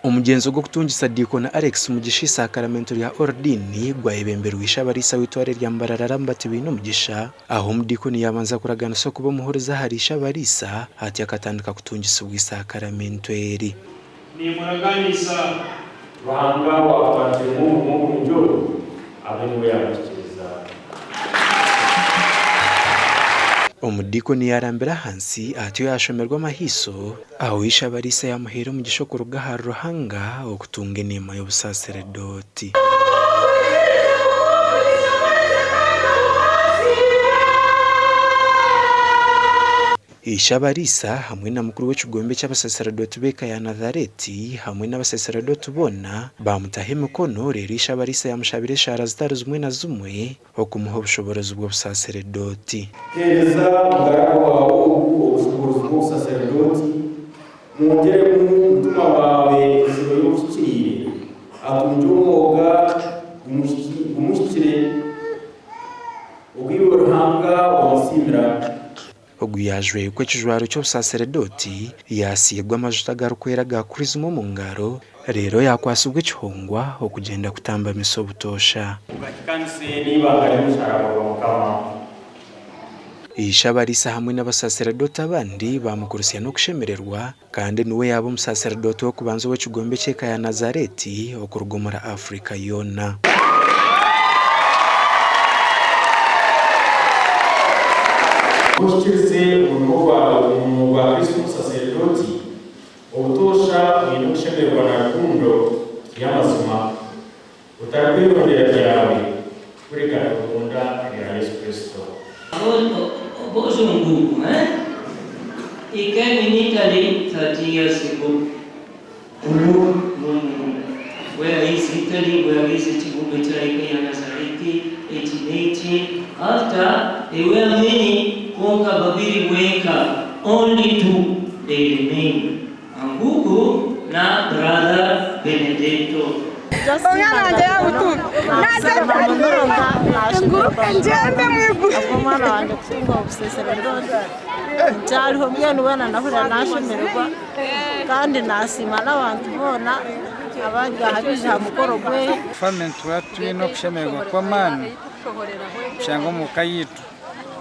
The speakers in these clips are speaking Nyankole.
Omugyenzo gw'okutungisa Diikoni Alex Mugisha eisakaramento rya Ordiini gwayebemberwa Ishe-abariisa w'eitware rya Mbarara Lambert Bainomugisha ahu omudiikoni yaabanza kuraganisa okuba omuhurize ahari Ishe-abariisa atyo akatandika kutungisibwa eisakaramento eri. Nimuraganisa. Ruhanga owaakutandikiremu omurimo murungi ogu, abe niwe yaaguhikiiriza. Omudiikoni yaarambira ahansi atyo yaashomerwa amahiiso, aho Ishe-abariisa yaamuhaire omugisha okuruga ahari Ruhanga okutunga eneema y'obusaaseredooti. Ishe-abariisa hamwe na mukuru w'ekigombe ky'abasaseredooti b'eka ya Nazareti hamwe n'abasaseredooti boona baamutaho emikono, reero ishe-abariisa yaamushabira eshaara zitari zimwe na zimwe okumuha obushoboorozi bw'obusaseredooti. Heereza omugaragwa waawe ogu obushoboorozi bw'obusaseredooti, mwongyeremu Mutima waawe enshuro y'obuhikiriire, atungye omwoga gumuhikire, ogu iwe Ruhanga wamusiimira. Ogu yaajwekwa ekijwaro ky'obusaseredooti, yaasiigwa amajuta agarikwera aga kurizmu omu ngaro, reero yaakwatsibwa ekihongwa okugyenda kutamba misa obutoosha. Mugahikaanise n'eibanga ry'omusharaba gwa Mukama. Ishe abariisa hamwe n'abasaseredooti abandi baamukurutsya n'okushemererwa, kandi niwe yaaba omusaseredooti w'okubanza ow'ekigombe ky'eka ya Nazareeti okuruga omuri Afrika yoona. Ku ohikirize omurimo gwawe omu murimo gwa Kristo omusaseredooti, obutoosha oine okushemererwa na rukundo y'amazima, otarikwerondera byawe, kureka nooronda ebya Yesu Kristo. Bozungu, eh? He came in Italy 30 years ago. Where is Italy? Where is Ekigombe kya Eka ya Nazareti? Eki n'eki. After, they were many, kwonka babiri bwenka, only two, they remained. Angugu na Brother Benedetto. Omwana wangye yaabutuuka naaza munonga nguruke ngyende omwiguru. Ahabw'omwana wangye kutunga obusaseredooti nkyariho mbwenu weena nahurira nashemererwa kandi nasiima n'abantu boona abari aha baija aha mukoro gwe. Family nituba twine okushemererwa kw'amaani kushanga omu ka yaitu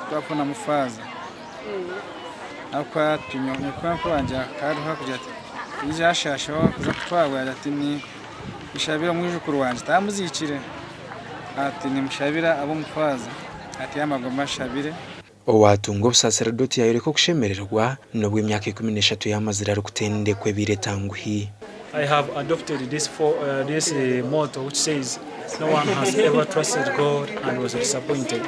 twafunamu faaza. Ahabw'okuba twine mukuru wangye akaba ariho arikugira ati yaija yashaasha kuza kutwarwa yaagira ati ninshabira omwijukuru wangye taramuziikire ati nimushabira abe omufaaza ati yaamara agume ashabire. Owaatunga obusaseredooti yaayoreka okushemererwa n'obu emyaka 13 yaamazire arikutendekwa ebaire etanguhi. I have adopted this, for, this motto which says no one has ever trusted God and was disappointed.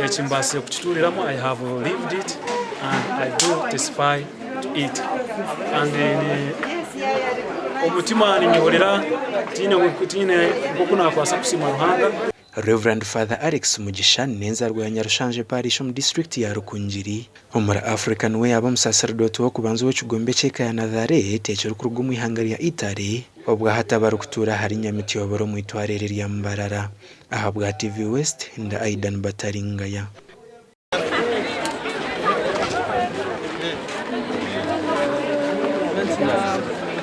Eki mbaasire kukituuriramu, I have lived it and I do testify to it. And omutima ninyehurira tiine nk'oku naakwasa kusiima Ruhanga. Rev. Father Alex Mugisha n'enzarwa ya Nyarushanje Parish omu disiturikiti ya Rukungiri omuri Africa niwe yaaba omusaseredooti w'okubanza ow'ekigombe eky'eka ya Nazareti ekirikuruga omu ihanga rya Italy obwahati abarikutuura ahari Nyamityobora omu eitwaro eri erya Mbarara. Ahabwa TV West, ndi Aidan Bataringaya.